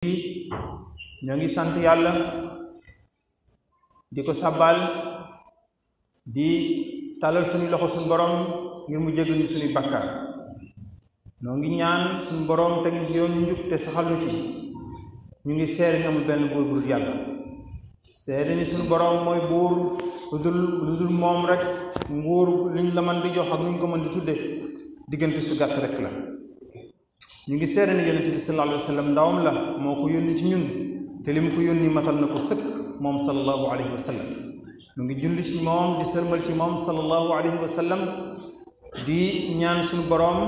ñoo ngi sant yàlla di ko sabbal di talal suñu loxo suñu borom ngir mu jéggal ñu suñuy bàkkaar noo ngi ñaan suñu borom teg ñu ci yoonu njub te saxal ñu ci ñu ngi seere ni amul benn buur bu dul yàlla seere ni suñu borom mooy buur lu dul moom rek nguur liñ la mën di jox ak nuñ ko mën di tudde diggante su gàtt rek la ñu ngi seere ni yonent bi sallallahu alayhi wa sallam ndawam la moo ko yónni ci ñun te li mu ko yónni matal na ko sëkk moom sallallahu alayhi wa sallam ñu ngi julli ci moom di sërmal ci moom sallallahu alayhi wa sallam di ñaan suñu boroom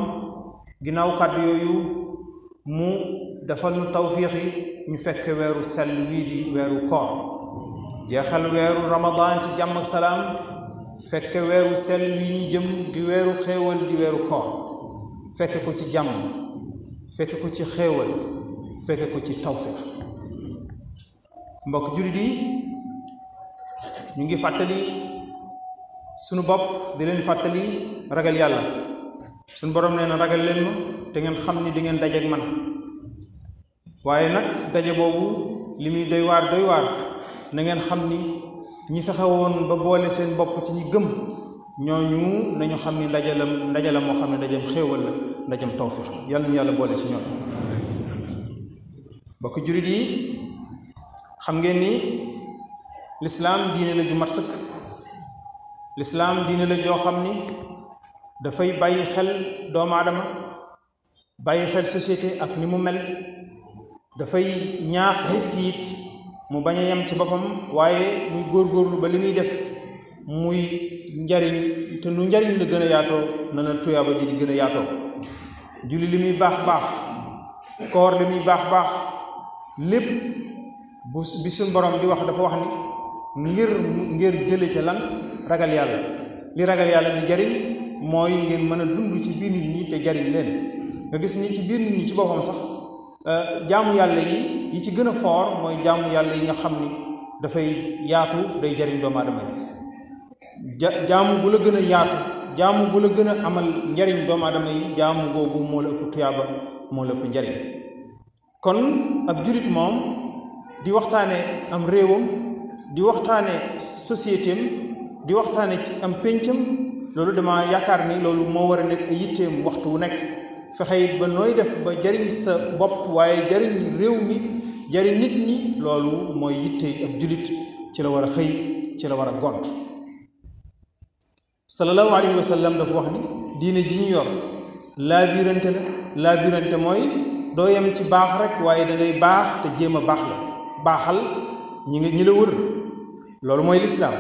ginnaaw kàddu yooyu mu defal nu tawfiix yi ñu fekk weeru sell wii di weeru koor jeexal weeru ramadan ci jàmm ak salaam fekk weeru sell wii ñu jëm di weeru xéewal di weeru koor fekk ko ci jàmm fekk ko ci xéewal fekk ko ci tawfiix mbokk jullit yi ñu ngi fàttali sunu bopp di leen fàttali ragal yàlla sunu borom nee na ragal leen ma te ngeen xam ni di ngeen dajeek man waaye nag daje boobu li muy doy waar na ngeen xam ni ñi fexe woon ba boole seen bopp ci ñi gëm ñooñu nañu xam ni ndaje la moo xam ne ndajem xéewal la ndajem tawfiix yàlla ñu yàlla boole ci ñoom mbokk jullit yi xam ngeen ni lislaam diine la ju mat sëkk lislaam diine la joo xam ni dafay bàyyi xel doomu aadama bàyyi xel société ak ni mu mel dafay ñaax nit ki it mu bañ a yem ci boppam waaye muy góorgóorlu ba li muy def muy njariñ te nu njariñ la gën a yaatoo na na tuyaaba ji di gën a yaatoo julli li muy baax baax koor li muy baax baax lépp bi suñ borom di wax dafa wax ni ngir jële ca lan ragal yàlla li ragal yàlla di jariñ mooy ngeen mën a dund ci biir nit ñi te jariñ leen nga gis ni ci biir nit ñi ci boppam sax jaamu yàlla yi ci gën a foor mooy jaamu yàlla yi nga xam ni dafay yaatu day jariñ doomu aadama yi jaamu bu la gën a yaatu jaamu bu la gën a amal njariñ doomu aadama yi jaamu googu moo la ëpp tuyaaba moo la ëpp njariñ kon ab jurit moom di waxtaane am réewam di waxtaane sociétéem di waxtaane ci am péncam loolu dama yaakaar ni loolu moo war a nekk ay yitteem waxtu wu nekk fexe it ba nooy def ba jariñ sa bopp waaye jariñ réew mi jariñ nit ñi loolu mooy yitte ab julit ci la war a xëy ci la war a gont sallallahu alayhi wa sallam dafa wax ni diine ji ñu yor laabirante la laabirante mooy doo yem ci baax rek waaye da ngay baax te jéem a baax la baaxal ñi la wër loolu mooy lislaam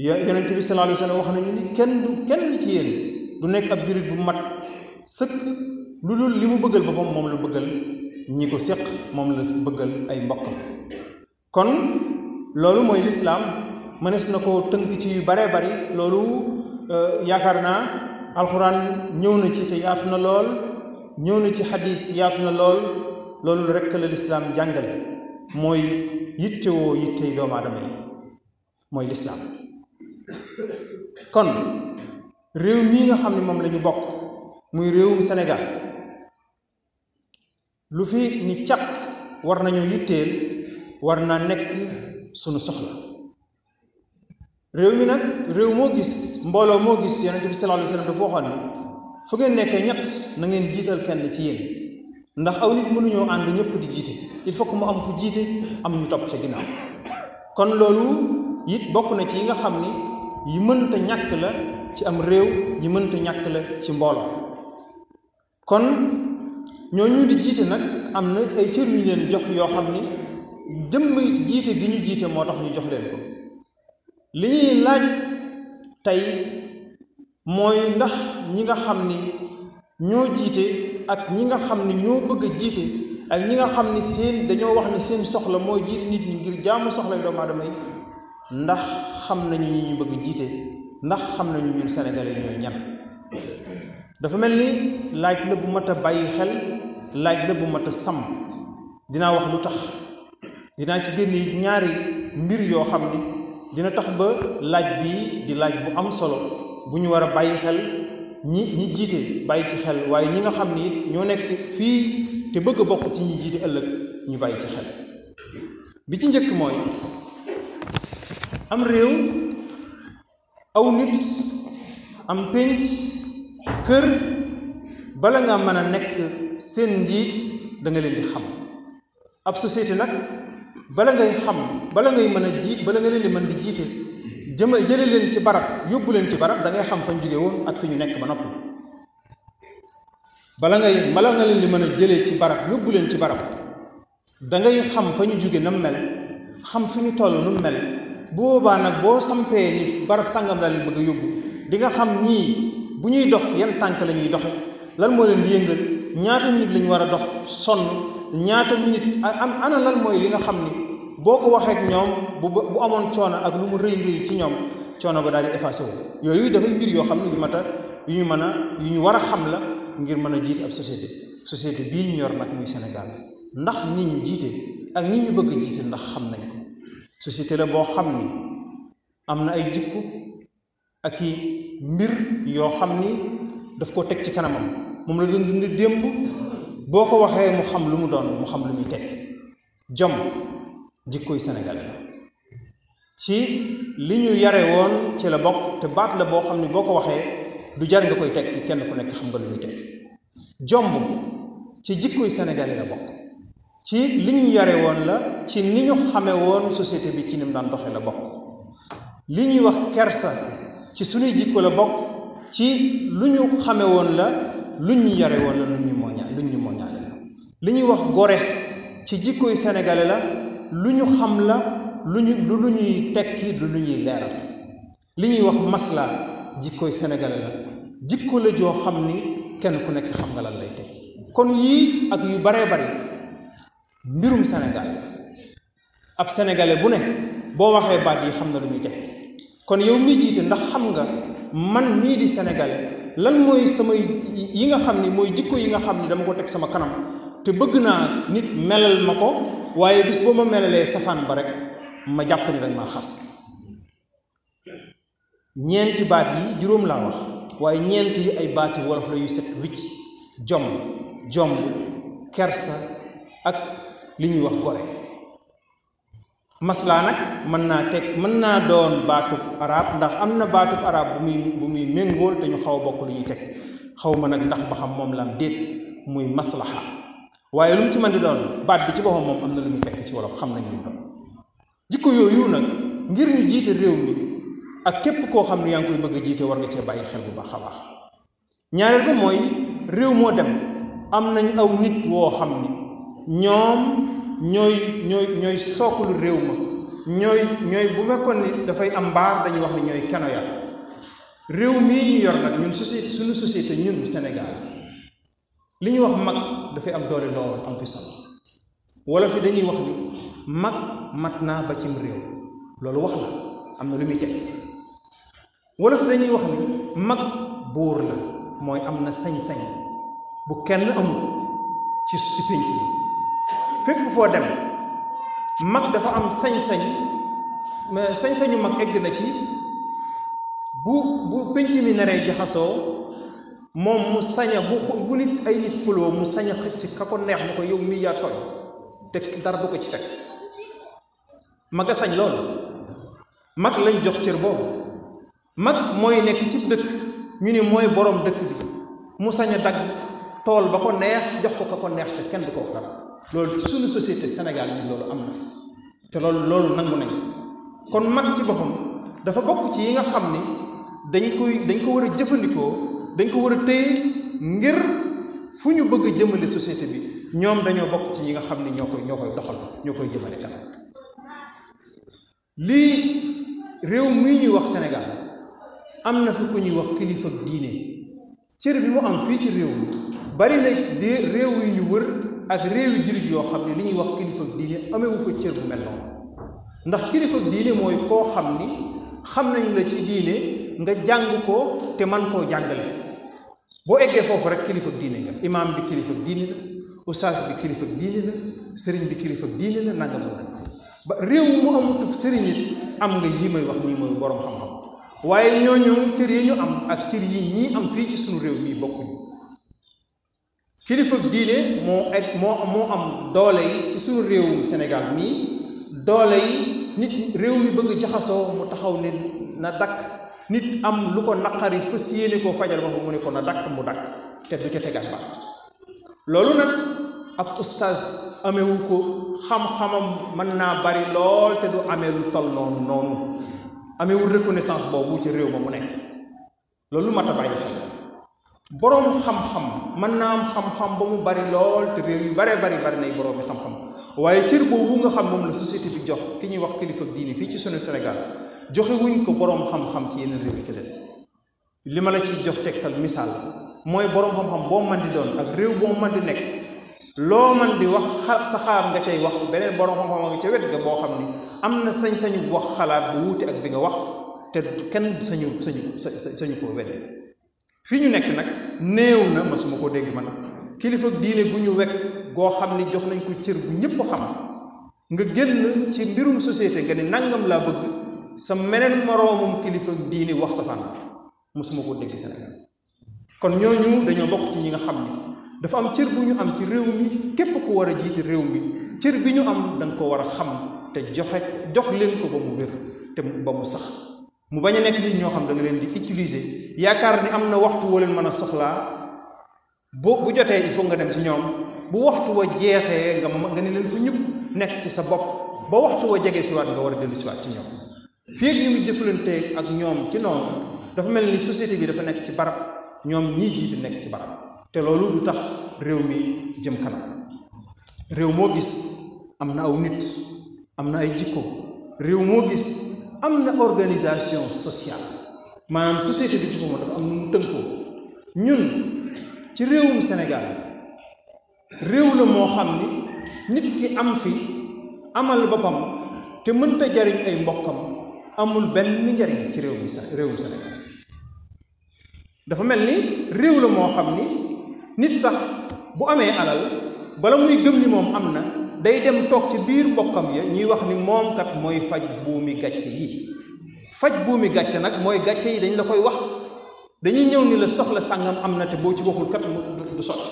yonent bi sallallahu alayhi wa sallam wax nañu ni kenn ci yéen du nekk ab jurit bu mat sëkk lu dul li mu bëggal boppam moom la bëggal ñi ko séq moom la bëggal ay mbokkam kon loolu mooy lislaam mënees na ko tënk ci yu baree bari loolu yaakaar naa alxuraan ñëw na ci te yaatu na lool ñëw na ci xadis yaatu na lool loolu rekk la lislaam jàngale mooy yittewoo yittey doomu aadama yi mooy lislaam kon réew mii nga xam ne moom la ñu bokk muy réewum Sénégal lu fi ni cap war nañu yitteel war naa nekk sunu soxla réew mi nag réew moo gis mbooloo moo gis yonent bi sallallahu alayhi wa sallam dafa waxoon ni fu ngeen nekkee ñett na ngeen jiital kenn ci yéen ndax aw nit mënuñoo ànd ñëpp di jiite il faut que mu am ku jiite am ñu topp ca ginnaaw kon loolu it bokk na ci yi nga xam ni yi mënta ñàkk la ci am réew yi mënta ñàkk la ci mbooloo kon ñooñu di jiite nag am na ay cër yu leen jox yoo xam ni jëmm jiite gi ñu jiite moo tax ñu jox leen ko li ñuy laaj tey mooy ndax ñi nga xam ni ñoo jiite ak ñi nga xam ni ñoo bëgg a jiite ak ñi nga xam ni dañoo wax ni seen soxla mooy jiite nit ñi ngir jaamu soxlay doomu aadama yi ndax xam nañu ñi ñu bëgg jiite ndax xam nañu ñun sénégalais ñooy ñan dafa mel ni laaj la bu mat a bàyyi xel laaj la bu mat a sàmm dinaa wax lu tax dinaa ci génn ñaari mbir yoo xam ni dina tax ba laaj bii di laaj bu am solo bu ñu war a bàyyi xel ñi jiite bàyyi ci xel waaye ñi nga xam ni it ñoo nekk fii te bëgg a bokk ci ñi jiite ëllëg ñu bàyyi ci xel bi ci njëkk mooy am réew aw nit am pénc kër bala nga mën a nekk seen njiit da nga leen di xam ab société nag bala ngay xam bala ngay mën a bala nga leen di mën di jiite jële leen ci barab yóbbu leen ci barab da ngay xam fañ jóge woon ak fi ñu nekk ba noppi bala nga leen di mën a jëlee ci barab yóbbu leen ci barab da ngay xam fa ñu jóge na mel xam fi ñu toll nu mel bu boobaa nag boo sampee ni barab sàngam daal leen bëgg a yóbbu di nga xam ñii bu ñuy dox yan tànk la ñuy doxe lan moo leen di yëngal ñaata minute la ñu war a dox sonn ñaata minute ana lan mooy li nga xam ni boo ko waxee ak ñoom bu amoon coono ak lu mu rëy rëy ci ñoom coono ba daal di effacé wu yooyu dafay mbir yoo xam ne yu ñu war a xam la ngir mën a jiite ab société bii ñu yor nag muy Sénégal ndax ñi ñu jiite ak ñi ñu bëgg a jiite ndax xam nañ ko société la boo xam ni am na ay jikko ak i mbir yoo xam ni daf ko teg ci kanamam moom la doon dund démb boo ko waxee mu xam lu mu doon mu xam lu muy tekk jom jikkoy Sénégal la ci li ñu yare woon ci la bokk te baat la boo xam ni boo ko waxee du jar nga koy tekki kenn ku nekk xam nga lu muy tekki jomb ci jikkoy Sénégal la bokk ci li ñu yare woon la ci ni ñu xame woon société bi ci ni mu daan doxe la bokk li ñuy wax kersa ci suñuy jikko la bokk ci lu ñu xame woon la lu ñu yare woon la lu ñu mooñaale la li ñuy wax gore ci jikkoy sénégalais la lu ñu xam la lu ñuy tekki du lu ñuy leeral li ñuy wax masla jikkoy sénégalais la jikko la joo xam ni kenn ku nekk xam nga lan lay tekki kon yii ak yu baree bari mbirum Sénégal ab sénégalais bu ne boo waxee baat yi xam na lu muy tekki kon yow miy jiite ndax xam nga man mii di sénégalais lan mooy samay yi nga xam ni mooy jikko yi nga xam ni dama ko teg sama kanam te bëgg naa nit melal ma ko waaye bis boo ma melalee safaan ba rek ma jàpp ni danga maa xas ñeenti baat yi juróom laa wax waaye ñeent yi ay baati wolof la yu set wicc jomb kersa ak li ñuy wax gore maslaa nag mën naa doon baatub arab ndax am na baatub arab bu muy méngool te ñu xaw a bokk lu ñuy teg xaw ma nag ndax ba xam moom la am déet muy maslaha waaye lu mu ci mën di doon baat bi ci boppam moom am na lu muy fekk ci wolof xam nañ lu mu doon jikko yooyu nag ngir ñu jiite réew mi ak képp koo xam ne yaa ngi koy bëgg a jiite war nga cee bàyyi xel bu baax a baax ñaareel ba mooy réew moo dem am nañ aw nit woo xam ni ñoom ñooy sookulu réew ma ñooy bu fekkoon ni dafay am mbaar dañuy wax ni ñooy keno ya réew mii ñu yor nag ñun suñu société ñun Sénégal li ñu wax mag dafay am doole lool am fi solo wala fi dañuy wax ni mag mat naa ba cim réew loolu wax la am na lu muy teg wala fi dañuy wax ni mag buur la mooy am na sañ-sañ bu kenn amul ci pénc bi fépp foo dem mag dafa am sañ-sañ mais sañ-sañu mag egg na ci bu pénc mi naree jaxasoo moom mu saña bu nit ay nit xuloo mu sañ a xëcc ka ko neex ni ko yow mii yaa tooñ te dara du ko ci fekk mag a sañ loolu mag lañ jox cër boobu mag mooy nekk ci dëkk ñu ni mooy boroom dëkk bi mu sañ a dagg tool ba ko neex jox ko ka ko neex te kenn du ko dara loolu ci suñu société Sénégal ni loolu am na te loolu nangu nañ kon mag ci boppam dafa bokk ci yi nga xam ni dañ ko war a jëfandikoo dañ ko war a téye ngir fu ñu bëgg a jëmale société bi ñoom dañoo bokk ci yi nga xam ni ñoo koy doxal ñoo koy jëmale kanam lii réew mii ñuy wax Sénégal am na fi ku ñuy wax kilifa diine cër bi mu am fii ci réew mi bari na de réew yi ñu wër ak réew yu jullit yoo xam ne li ñuy wax kilifa diine amewu fa cër bu mel noonu ndax kilifa diine mooy koo xam ni xam nañu la ci diine nga jàng ko te man koo jàngale boo eggee foofu rek kilifa diine nga imaam bi kilifa diine la ustaas bi kilifa diine la sëriñ bi kilifa diine la nangam nag ba réew mu amutub sëriñ it am nga yi may wax nii mooy boroom xam-xam waaye ñooñu cër yi ñu am ak cër yi ñii am fii ci suñu réew mii bokkuñu kilifa diine moo am doole yi ci suñu réewum Sénégal nii doole yi nit réew mi bëgg jaxasoo mu taxaw ne na dakk nit am lu ko naqari fas yéene koo fajal ba mu ne ko na dakk mu dakk te du ca tegaat baat loolu nag ab ustaaz amewu ko xam-xamam mën naa bari lool te du amee lu tol noonu amewul reconnaissance boobu ci réew ma mu nekk loolu mat a bàyyi xel boroom xam-xam mën naa am xam-xam ba mu bari lool te réew yu bari nay boroom yi xam-xam waaye cër boobu nga xam moom la société bi jox ki ñuy wax kilifa diini fii ci sunu Sénégal joxe wuñ ko boroom xam-xam ci yeneen réew yi ci des li ma la ciy jox tegtal misaal mooy boroom xam-xam boo man di doon ak réew boo man di nekk loo man di wax sa xaar nga cay wax beneen boroom xam-xam nga ca wet ga boo xam ni am na sañ-sañu wax xalaat bu wuute ak bi nga wax te kenn sañu koo weddi fii ñu nekk nag néew na masuma ko dégg man kilifa diine gu ñu wekk goo xam ni jox nañ ko cër bu ñëpp xam nga génn ci mbirum société nga ni nangam laa bëgg sa meneen moroomum kilifa diine wax sa fan masuma ko dégg Sénégal kon ñooñu dañoo bokk ci ñi nga xam ni dafa am cër bu ñu am ci réew mi képp ku war a jiite réew mi cër bi ñu am da nga ko war a xam te jox leen ko ba mu wér te ba mu sax mu bañ a nekk nit ñoo xam da nga leen di utiliser yaakaar ni am na waxtu woo leen mën a soxlaa bu jotee il faut nga dem ci ñoom bu waxtu wa jeexee nga ne leen fu ñëpp nekk ci sa bopp ba waxtu wa jege siwaat nga war a dellu siwaat ci ñoom fii ñu ngi jëflante ak ñoom ci noonu dafa mel ni société bi dafa nekk ci barab ñoom ñii jiite nekk ci barab te loolu du tax réew mi jëm kanam réew moo gis am na aw nit am na ay jikko réew moo gis am na organisation sociale maanaam société bi ci boppam dafa am nu mu tënkoo ñun ci réewum Sénégal réew la moo xam ni nit ki am fi amal boppam te mënta jariñ ay mbokkam amul benn njariñ ci réewum Sénégal dafa mel ni réew la moo xam ni nit sax bu amee alal bala muy gëm ni moom am na day dem toog ci biir mbokkam ya ñuy wax ni moom kat mooy faj buumi gàcce yi faj buumi gàcce nag mooy gàcce yi dañ la koy wax dañuy ñëw ni la soxla sàngam am na te boo ci waxul kat du sotti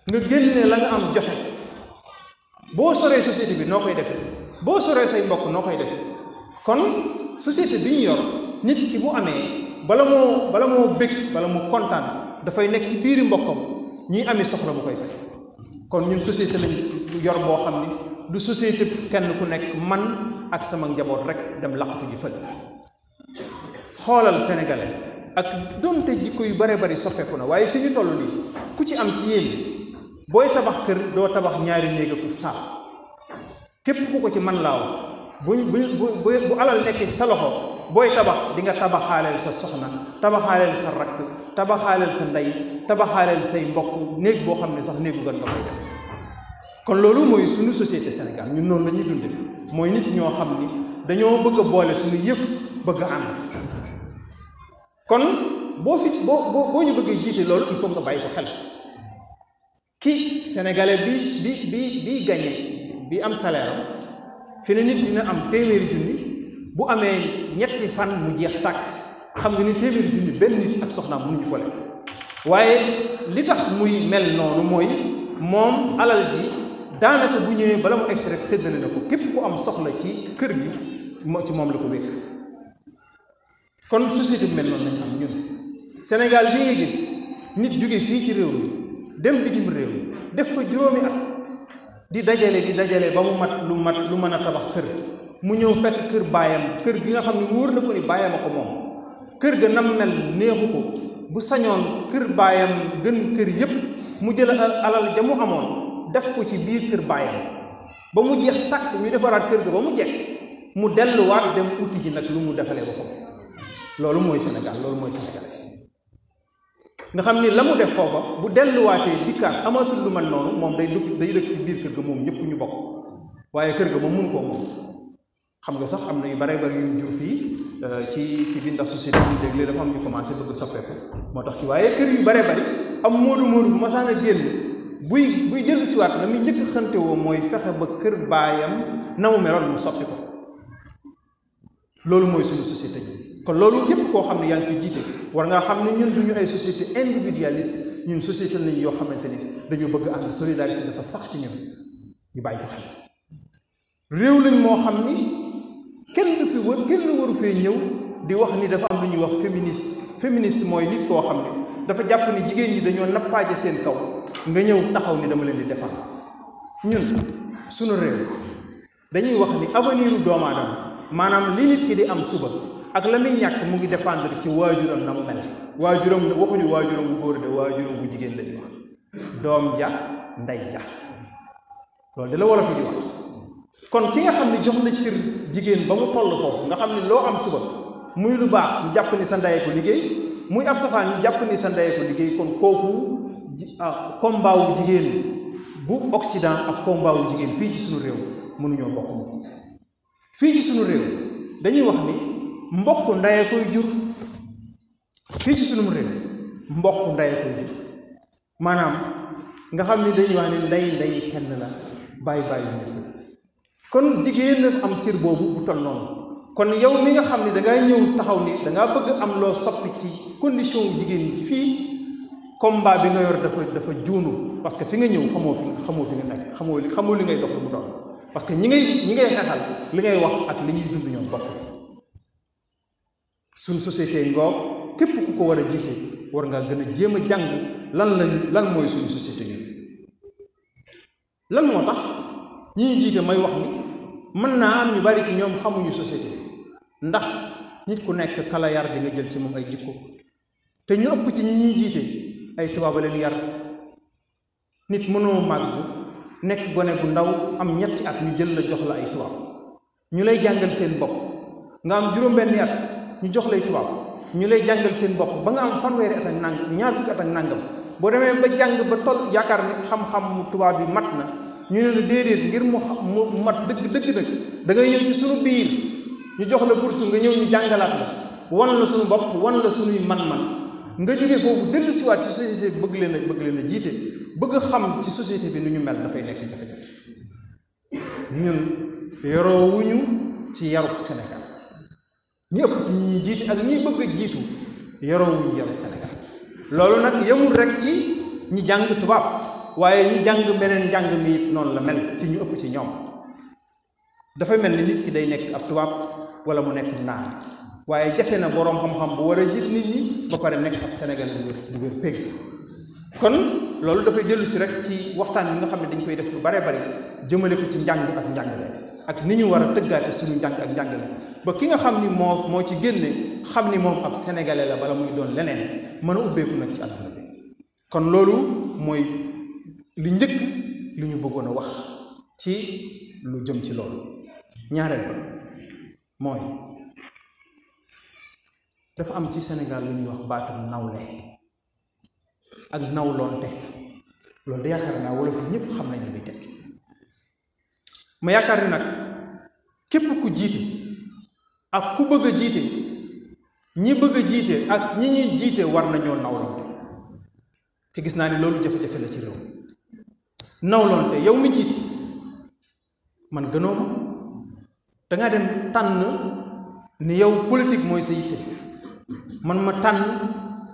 nga génne la nga am joxe boo soree société bi noo koy defee boo soree say mbokk noo koy defee kon société bi ñu yor nit ki bu amee bala moo bég bala mu kontaan dafay nekk ci biiri mbokkam ñuy amee soxla bu koy fay kon ñun société lañ yor boo xam ni du société kenn ku nekk man ak sama njaboot rek dem laqatu ji fël xoolal sénégalais ak doonte jikko yu bare bari soppeeku na waaye fi ñu toll nii ku ci am ci yéen booy tabax kër doo tabax ñaari néeg ak saal képp ku ko ci man laa wax bu alal nekk ci sa loxo booy tabax di nga tabaxaaleel sa soxna tabaxaaleel sa rakk tabaxaaleel sa ndey tabaxaaleel say mbokk néeg boo xam ne sax néegu gën nga koy def kon loolu mooy suñu société Sénégal ñun noonu la ñuy dunde mooy nit ñoo xam ni dañoo bëgg a boole suñu yëf bëgg a ànd kon boo ñu bëggee jiite loolu il faut nga bàyyi ko xel ki sénégalais bi gagné bi am salaire am fi ne nit dina am téeméeri junni bu amee ñetti fan mu jeex tàkk xam nga ni téeméeri junni benn nit ak soxnaam mënuñu ko lekk waaye li tax muy mel noonu mooy moom alal ji daanaka bu ñëwee bala mu egsi rek séddale na ko képp ku am soxla ci kër gi ci moom la ko wékk kon société bi mel noonu lañ am ñun Sénégal bi nga gis nit jóge fii ci réew mi dem bitim réew def fa juróomi at di dajale ba mu mat lu mën a tabax kër mu ñëw fekk kër baayam kër gi nga xam ne wóor na ko ni baayam a ko moom kër ga nam mel neexu ko bu sañoon kër baayam gën kër yépp mu jël alal ja mu amoon def ko ci biir kër baayam ba mu jeex takk ñu defaraat kër ga ba mu jekk mu delluwaat dem uti ji nag lu mu defalee ba ko loolu mooy Sénégal loolu mooy Sénégal nga xam ni la mu def foofa bu delluwaatee dikkaat amatul lu mel noonu moom day dëkk ci biir kër ga moom ñëpp ñu bokk waaye kër ga moom mënu koo moom xam nga sax am na yu bare bari yu jur fii ci bi ndax société bi léegi dafa am ñu commencé bëgg soppeeku moo tax ci waaye kër yu bare bari am moodu bu masaan a génn buy dellu siwaat la muy njëkk xante woo mooy fexe ba kër baayam na mu meloon mu soppi ko loolu mooy suñu société bi kon loolu képp koo xam ne yaa ngi fi jiite war ngaa xam ne ñun duñu ay société individualiste ñun société lañu yoo xamante ni dañoo bëgg ànd solidarité dafa sax ci ñun ñu bàyyi ko xel réew lañ moo xam ni kenn du fi wër kenn waru fee ñëw di wax ni dafa am lu ñuy wax féministe mooy nit koo xam ne dafa jàpp ni jigéen ñi dañoo nappaaje seen kaw nga ñëw taxaw ni dama leen di defar ñun suñu réew dañuy wax ni avenir u doomu aadama maanaam li nit ki di am suba ak la muy ñàkk mu ngi dépendre ci waajuram na mu mel waajuram waxuñu waajuram bu góor de waajuram bu jigéen lañu wax doom ja ndey ja loolu de la wolof yi di wax kon ki nga xam ne jox na cër jigéen ba mu toll foofu nga xam ne loo am suba muy lu baax ñu jàpp ni sa ndey ko liggéey muy ab safaan ñu jàpp ni sa ndey ko liggéey kon kooku combat wu jigéen bu Occident ak combat wu jigéen fii ci suñu réew mënuñoo bokk mu fii ci suñu réew dañuy wax ni mbokk ndey koy jur fii ci suñu réew mbokk ndey koy jur maanaam nga xam ni dañuy wax ni ndey kenn la bàyyi ñëpp la kon jigéen na am cër boobu bu toll noonu kon yow mi nga xam ne dangaa ñëw taxaw ni dangaa bëgg am loo soppi ci condition wu jigéen ñi fii combat bi nga yor dafa juunu parce que fi nga ñëw xamoo fi nga nekk xamoo li ngay dox lu mu doon parce que ñi ngay xeexal li ngay wax ak li ñuy dund ñoom bokk suñu société ngoog képp ku ko war a jiite war ngaa gën a jéem a jàng lan mooy suñu société ñun lan moo tax ñi ñu jiite may wax ni mën naa am ñu bari ci ñoom xamuñu société ndax nit ku nekk kala yar di nga jël ci moom ay jikko te ñu ëpp ci ñi ñuy jiite ay tubaab leen yar nit mënoo màgg nekk gone bu ndaw am ñetti at ñu jël la jox la ay tubaab ñu lay jàngal seen bopp nga am juróom-benni at ñu jox lay tubaab ñu lay jàngal seen bopp ba nga am fanweeri at ak nangam ñaar fukki at ak nangam boo demee ba jàng ba toll yaakaar ni xam-xam tubaab bi mat na ñu ne la déedéet ngir mu mat dëgg nag da ngay ñëw ci suñu biir ñu jox la bourse nga ñëw ñu jàngalaat la wan la suñu bopp wan la suñuy man-man nga jógee foofu dellu siwaat ci société bi bëgg leen a jiite bëgg xam ci société bi nu ñu mel dafay nekk jafe-jafe ñun yoroowuñu ci yarub Sénégal ñi ëpp ci ñi ñuy jiite ak ñi bëgg a jiitu yoroowuñu yarub Sénégal loolu nag yemul rek ci ñi jàng tubaab waaye ñu jàng beneen njàng mi it noonu la mel ci ñu ëpp ci ñoom dafay mel ni nit ki day nekk ab tubaab wala mu nekk naar waaye jafe na boroom xam-xam bu war a jiit nit ñi ba pare nekk ab Sénégal bu wér pégg kon loolu dafay dellu si rek ci waxtaan bi nga xam ne dañ koy def lu bare bari jëmale ko ci njàng ak njàngale ak ni ñu war a tëggaate suñu njàng ak njàngale ba ki nga xam ni moo ci génne xam ni moom ab sénégalais la bala muy doon leneen mën a ubbeeku nag ci àdduna bi kon loolu mooy li njëkk li ñu bëggoon a wax ci lu jëm ci loolu ñaareel ba mooy dafa am ci Sénégal lu ñuy wax baatum nawle ak nawloonte loolu da yaakaar naa wala fi ñëpp xam nañu luy tekki ma yaakaar ni nag képp ku jiite ak ku bëgg a jiite ñi bëgg a jiite ak ñi ñuy jiite war nañoo nawloonte te gis naa ni loolu jafe-jafe la ci réew nawloonte yow mi jiite man gënoo ma dangaa dem tànn ni yow politique mooy sa yitte man ma tànn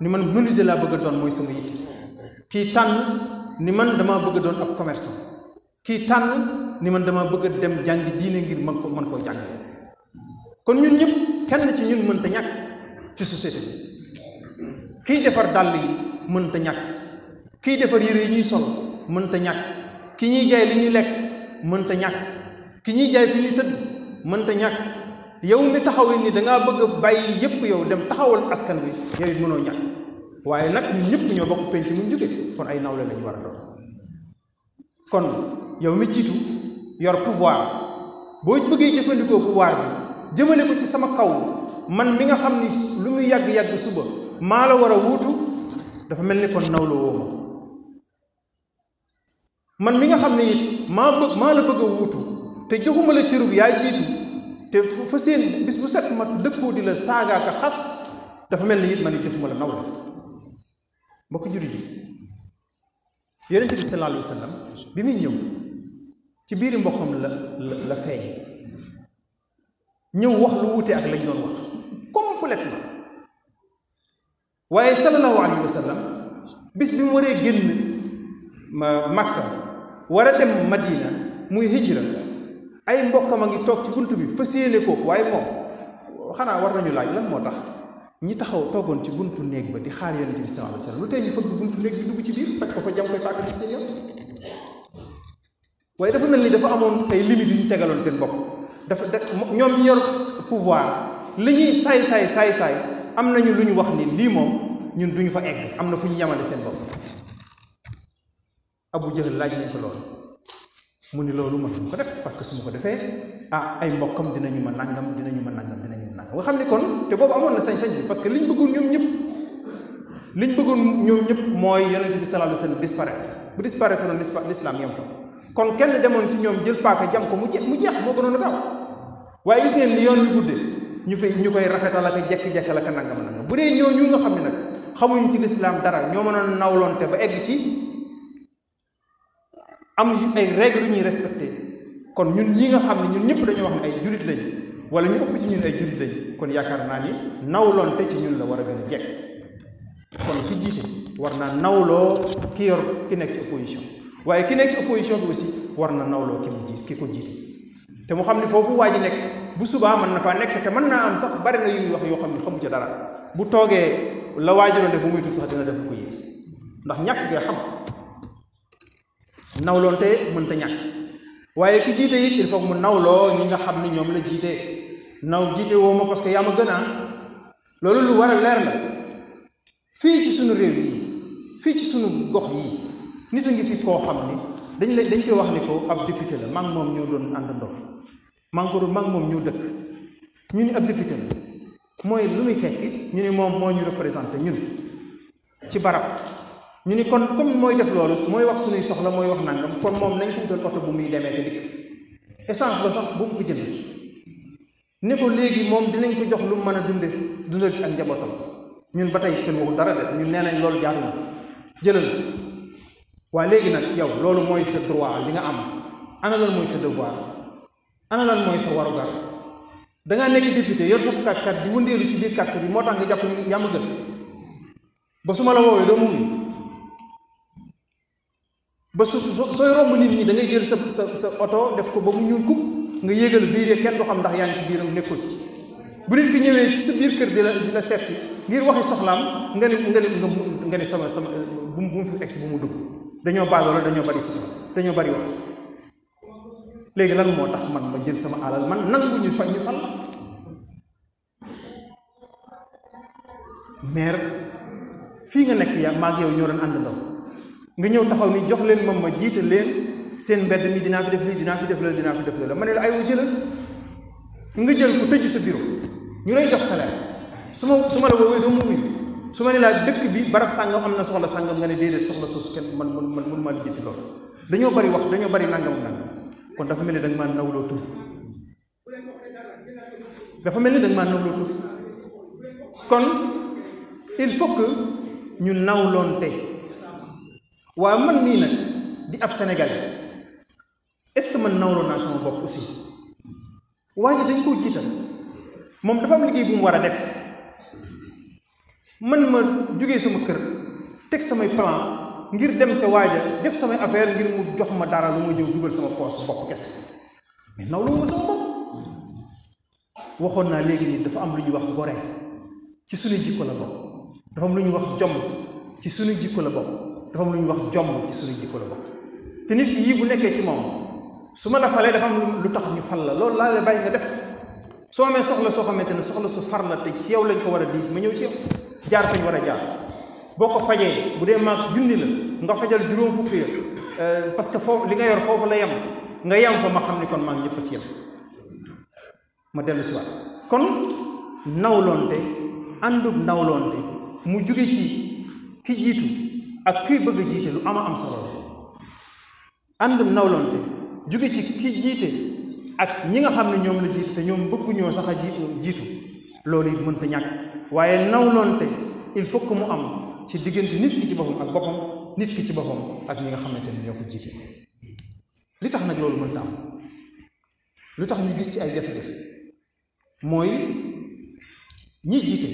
ni man menuisier laa bëgg a doon mooy sama yitte kii tànn ni man dama bëgg a doon ab commerçant kii tànn ni man dama bëgg a dem jàngi diine ngir mën koo jàngale kon ñun ñëpp kenn ci ñun mënta ñàkk ci société bi kiy defar dàll yi mënta ñàkk kiy defar yére yi ñuy sol mënta ñàkk ki ñuy jaay li ñuy lekk mënta ñàkk ki ñuy jaay fi ñuy tëdd mënta ñàkk yow mi taxawee ni dangaa bëgg a bàyyi yépp yow dem taxawal askan bi yow it mënoo ñàkk waaye nag ñun ñëpp ñoo bokk penc mu jóge kon ay nawle lañu war a doon kon yow mi jiitu yor pouvoir boo bëggee jëfandikoo pouvoir bi jëmale ko ci sama kaw man mi nga xam ni lu muy yàgg-yàgg suba maa la war a wuutu dafa mel ni kon nawla woo ma man mi nga xam ne it maa la bëgg a wuutu te joxuma la cërub yaa jiitu te fa seen bis bu set ma dëkkoo di la saagaaka xas dafa mel ni it man it defuma la nawla mbokk jullit yi yonent bi sallallahu alayhi wa sallam bi muy ñëw ci biiri mbokkam la feeñ ñëw wax lu wuute ak lañ doon wax complètement waaye sallallahu alayhi wa sallam bis bi mu waree génn Makka war a dem Madina muy hijra ay mbokkam a ngi toog ci bunt bi fas yéene ko waaye moom xanaa war nañu laaj lan moo tax ñi taxaw toogoon ci buntu néeg ba di xaar yonent bi sallallahu alayhi wasallam lu tey ñu fëgg buntu néeg bi dugg ci biir faj ko fa jam koy paaka ci seen yoon waaye dafa mel ni dafa amoon ay limites yu ñu tegaloon seen bopp ñoom ñu yor pouvoir li ñuy saay am nañu lu ñu wax ni lii moom ñun duñu fa egg am na fu ñu yamale seen bopp. Abu Jahl laaj nañ ko loolu mu ni loolu mën ko def parce que su ma ko defee ay mbokkam dinañu ma nangam nga xam ni kon te boobu amoon na sañ-sañ bi parce que liñ bëggoon ñoom ñëpp mooy yonent bi sallallahu alayhi wasallam disparaître bu disparaître noonu l'islam yem fa kon kenn demoon ci ñoom jël paaka jam ko mu jeex moo gënoon a gaaw waaye gis ngeen ni yoon wi guddee ñu koy rafetal ak jekk-jekk la ka nangam bu dee ñooñu nga xam ne nag xamuñ ci l'islam dara ñoo mën a nawlonte ba egg ci am ay règles yu ñuy respecté kon ñun ñi nga xam ne ñun ñëpp dañoo wax ne ay jurit lañ wala ñu ëpp ci ñun ay jurit lañ kon yaakaar naa ni nawlonte ci ñun la war a gën a jekk kon ki jiite war naa nawloo ki nekk ci opposition waaye ki nekk ci opposition bi aussi war na nawloo ki ko jiite te mu xam ne foofu waa ji nekk bu subaa mën na faa nekk te mën naa am sax bari na yu muy wax yoo xam ne xamu ca dara bu toogee la waajuroon def bu muy tudd sax dina def bu ko yées ndax ñàkk nga xam nawloonte mënta ñàkk waaye ki jiite it il faut mu nawloo ñi nga xam ni ñoom la jiite jiite woo ma parce que yaa ma gën a loolu lu war a leer la fii ci sunu réew yi fii ci sunu gox yi nit a ngi fi koo xam ni dañ koy wax ni ko ab député la maa ngi moom ñoo doon àndandoo maa ngi moom ñoo dëkk ñu ni ab député la mooy lu muy tekki ñu ni moom moo ñu représenté ñun ci barab ñu ni kon comme mooy def loolu mooy wax suñuy soxla mooy wax nangam kon moom nañ ko utal oto bu muy demee te dikk essence ba sax bu mu ko jënd ne ko léegi moom dinañ ko jox lu mu mën a dundal ci ak njabootam ñun ba tey kenn waxu dara de ñun nee nañ loolu jaarul jëlal waaye léegi nag yow loolu mooy sa droit li nga am ana lan mooy sa devoir ana lan mooy sa warugar dangaa nekk député yor sa kat di wëndeelu ci biir quartier bi moo tax nga jàpp ni yaa ma gën ba su ma la woowee doo mu wuyu ba sooy romb nit ñi da ngay jël sa oto def ko ba mu ñuul kub nga yéegal viré kenn du xam ndax yaa ngi ci biiram nekkul ci bu nit ki ñëwee ci sa biir kër di la seet si ngir waxi soxlaam nga ni sama bu mu fi egsi bu mu dugg dañoo baagoo la dañoo bari soxla dañoo bari wax léegi lan moo tax man ma jël sama alal man nangu ñu fal maire fii nga nekk yaa maag yow ñoo doon àndandoo nga ñëw taxaw ni jox leen moom ma jiite leen seen mbedd mi dinaa fi def lii dinaa fi def la ma ne la ay wa jëlal nga jël ko tëj sa bureau ñu lay jox salaire su ma la woowee doo mu wuyu su ma ne laa dëkk bi barab sàngam am na soxla sàngam nga ne déedéet soxla soosu kenn man mënu maa lijjanti loolu dañoo bari wax dañoo bari nangam kon dafa mel ni da nga maa nawloo tur kon il faut que ñu nawloonte waaye man mii nag di ab Sénégalais est-ce que man nawloo naa sama bopp aussi waaye dañ koo jiital moom dafa am liggéey bu mu war a def man ma jógee sama kër teg samay plan ngir dem ca waaja def samay affaire ngir mu jox ma dara lu ma ñëw dugal sama poos bopp kese mais nawloo ma sama bopp waxoon naa léegi nii dafa am lu ñuy wax gore ci suñu jikko la bokk dafa am lu ñuy wax jom ci suñu jikko la bokk dafa am lu ñuy wax jom ci suñu jikko la bokk te nit ki yii bu nekkee ci moom su ma la falee dafa am lu tax ñu fal la loolu laa la bàyyi nga def soo amee soxla soo xamante ne soxla su far la te ci yow lañ ko war a diis ma ñëw ci yow jaar fañ war a jaar boo ko fajee bu dee maag junni la nga fajal juróom fukki ya parce que foofu li nga yor foofu la yem nga yem fa ma xam ni kon maag ñëpp a ci yem ma dellu si waat kon nawloonte àndub nawloonte mu jóge ci ki jiitu ak kiy bëgg a jiite lu am solo la àndub nawloonte jóge ci ki jiite ak ñi nga xam ne ñoom la jiite te ñoom bëgguñoo sax a jiitu loolu it mënta ñàkk waaye nawloonte il faut que mu am ci diggante nit ki ci boppam ak boppam nit ki ci boppam ak ñi nga xamante ne ñoo ko jiite li tax nag loolu mënta am lu tax ñu gis ci ay jafe-jafe mooy ñi jiite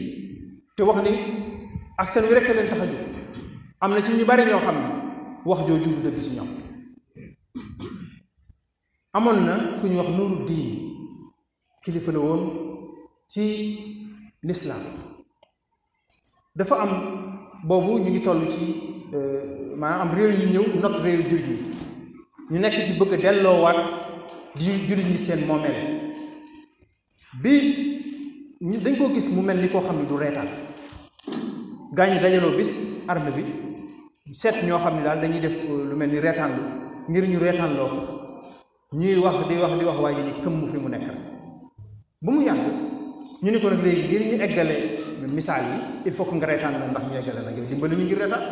te wax ni askan wi rekk leen tax a jóg am na ci ñu bari ñoo xam ne wax jooju du dëgg ci ñoom. amoon na fu ñu wax nuuru diin kilifa la woon ci lislaam dafa am boobu ñu ngi toll ci maanaam am réew yi ñëw not réew jullit ñi ñu nekk ci bëgg a delloowaat di jullit ñi seen moomeel bi ñu dañ koo gis mu mel ni koo xam ne du reetaan gaa ñi dajaloo bis armée bi seet ñoo xam ne daal dañuy def lu mel ni reetaan lu ngir ñu reetaan loo ko ñuy wax di wax waaye ni këmm fi mu nekk rek ba mu yàgg ñu ne ko nag léegi ngir ñu eggale misaal yi il faut que nga reetaan la ndax ñu eggale nag yow dimbali ñu ngir reetaan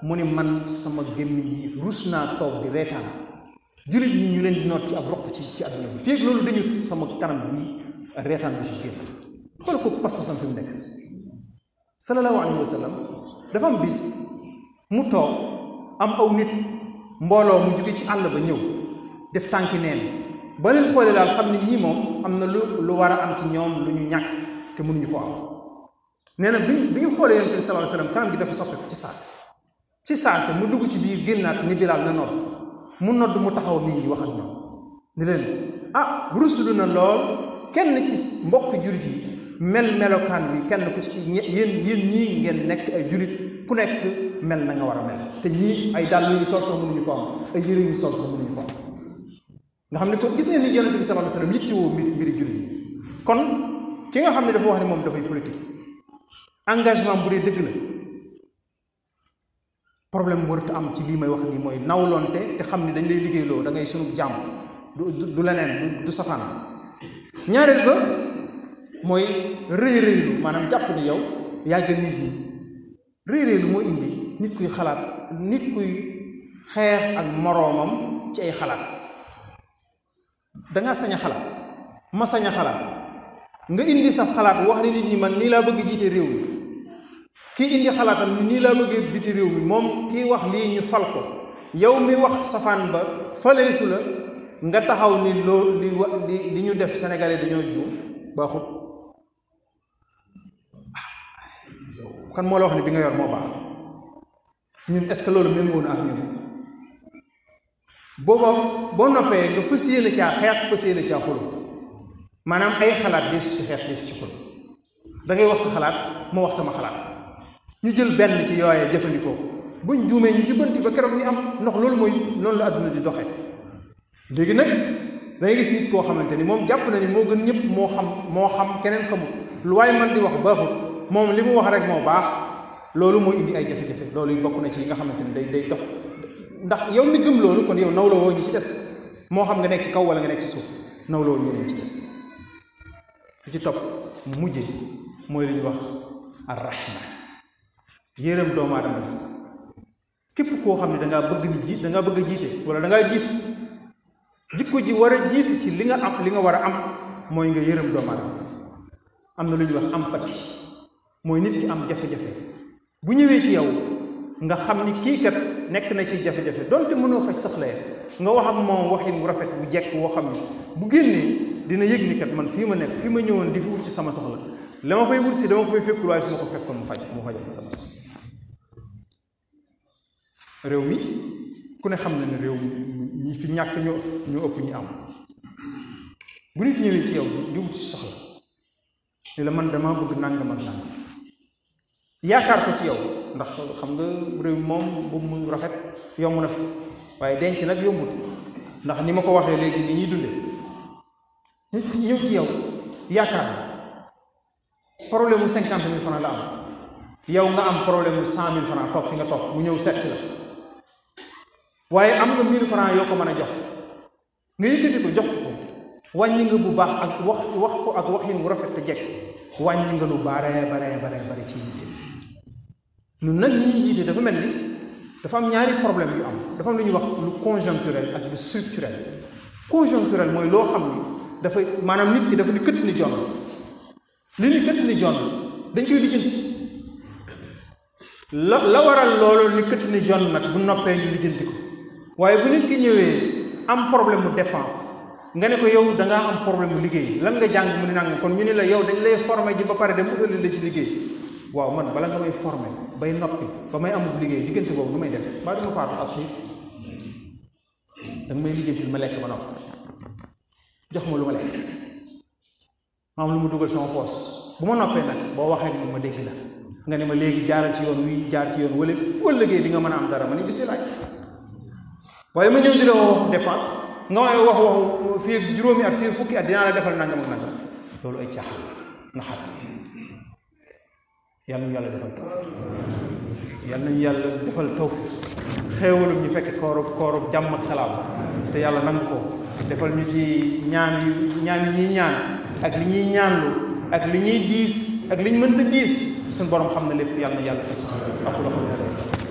mu ne man sama gémmiñ yi rus naa toog di reetaan jullit ñi ñu leen di noot ci ab roq ci àdduna bi fii loolu dañu sama kanam bi reetaan bi ci génn xool ko pas-pasam fi mu nekk sallallahu alayhi wa sallam dafa am bis mu toog am aw nit mbooloo mu jóge ci àll ba ñëw def tànki neen ba leen xoolee daal xam ne ñii moom am na lu war a am ci ñoom lu ñu ñàkk te mënuñu ko am nee na bi ñu xoolee yonent bi sallallahu alayhi wa sallam kanam gi dafa soppeeku ci saase mu dugg ci biir génnaat ni Bilaal na nodd mu nodd mu taxaw nit ñi wax ak ñoom ni leen rusulu na lool kenn ci mbokk jurit yi mel melokaan wi kenn ku ci yéen ñii ngeen nekk ay jurit ku nekk mel na nga war a mel te ñii ay dàll yu sol sax mënuñu ko am ay yére yu sol sax mënuñu ko am nga xam ne ko gis ngeen ni yonent bi sallallahu alayhi wasallam yittewoo mbiri jurit yi kon ki nga xam ne dafa wax ne moom dafay politique engagement bu dee dëgg la problème warut am ci lii may wax nii mooy nawlonte te xam ni dañ lay liggéeyloo da ngay sunu jàmm du leneen du safaan ñaareel ba mooy rëy-rëylu maanaam jàpp ni yow yàgg nit ñi rëy-rëylu moo indi nit kuy xalaat nit kuy xeex ak moroomam ci ay xalaat dangaa sañ a xalaat ma sañ a xalaat nga indi sa xalaat wax ni nit ñi man nii laa bëgg jiite réew mi kii indi xalaatam nii laa bëgg jiite réew mi moom kii wax lii ñu fal ko yow mi wax safaan ba faleesu la nga taxaw ni loolu li ñu def Sénégalais dañoo juuf baaxut kan moo la wax ni bi nga yor moo baax ñun est-ce que loolu méngoo na ak ñun booba boo noppee nga fas yéene caa xeex fas yéene caa xulu maanaam ay xalaat deesu ci xeex deesu ci xulu da ngay wax sa xalaat moo wax sama xalaat ñu jël benn ci yooyee jëfandikoo buñ juumee ñu jubbanti ba keroog ñu am ndox loolu mooy noonu la àdduna di doxee léegi nag dangay gis nit koo xamante ni moom jàpp na ni moo gën ñëpp moo xam keneen xamul lu waaye man di wax baaxut moom li mu wax rek moo baax loolu moo indi ay jafe-jafe loolu bokk na ci yi nga xamante ni day dox ndax yow mi gëm loolu kon yow nawloo woo ñi ci des moo xam nga nekk ci kaw wala nga nekk ci suuf nawloo ñeneen ci des fi ci topp mu mujje mooy li ñuy wax ar-rahma yërëm doomu aadama yi képp koo xam ne dangaa bëgg ni dangaa bëgg a jiite wala dangaa jiitu jikko ji war a jiitu ci li nga am li nga war a am mooy nga yërëm doomu aadama am na lu ñuy wax empathie mooy nit ki am jafe-jafe bu ñëwee ci yow nga xam ni kii kat nekk na ci jafe-jafe donte mënoo faj soxla nga wax ak moom waxin bu rafet bu jekk woo xam ni bu génnee dina yëg ni kat man fii ma nekk fii ma ñëwoon di fi wut ci sama soxla la ma fay wut si dama ko fay fekkul waaye su ma ko fekkoon mu fajal sama soxla réew mi ku ne xam na ne réew ñi fi ñàkk ñoo ëpp ñi am bu nit ñëwee ci yow di wut ci soxla ni la man dama bëgg nàngam ak nàngam yaakaar ko ci yow ndax xam nga réew moom bu mu rafet yomb na fi waaye denc nag yombut ndax ni ma ko waxee léegi ni ñuy dunde nit ñëw ci yow yaakaar problème mu 50 000 francs la am yow nga am problème mu 100 000 francs toog fi nga toog mu ñëw seet si la waaye am nga 1000 francs yoo ko mën a jox nga yëkkati ko jox ko wàññi nga bu baax ak wax ko ak waxin bu rafet te jekk wàññi nga lu bare ci yitte ñun nag ñi ñu jiite dafa mel ni dafa am ñaari problème yu am dafa am lu ñuy wax lu conjoncturel ak lu structurel conjoncturel mooy loo xam ni dafa maanaam nit ki dafa ni këtt ni jonn li ni këtt ni jonn dañ koy lijjanti la waral loolu ni këtt ni jonn nag bu noppee ñu lijjanti ko waaye bu nit ki ñëwee am problème mu dépense nga ne ko yow dangaa am problème mu liggéey lan nga jàng mu ni nangam kon ñu ne la yow dañ lay formé ji ba pare dem utali la ci liggéey waaw man bala nga may formé bay noppi ba may amul liggéey diggante boobu nu may def mbaa du ma faatu ak xiif danga may lijjantil ma lekk ba noppi jox ma lu ma lekk ma am lu mu dugal sama poos bu ma noppee nag boo waxee ak ma dégg la nga ne ma léegi jaaral ci yoon wi jaar ci yoon wala liggéey di nga mën a am dara ma ni bisimilah waaye ma ñëw di la wax dépense nga may wax fii juróomi at fii fukki at dinaa la defal nangam ak nangam loolu ay caaxaan na xat yal nañu yàlla defal tawfiq yal nañu yàlla defal tawfiq xéewalum ñu fekk koorub jàmm ak salaam te yàlla nangu ko defal ñu ci ñaan yi ñuy ñaan ak li ñuy ñaanlu ak li ñuy diis ak li ñu mënta diis suñu borom xam na lépp yàlla na yàlla sax aqulu qawli hada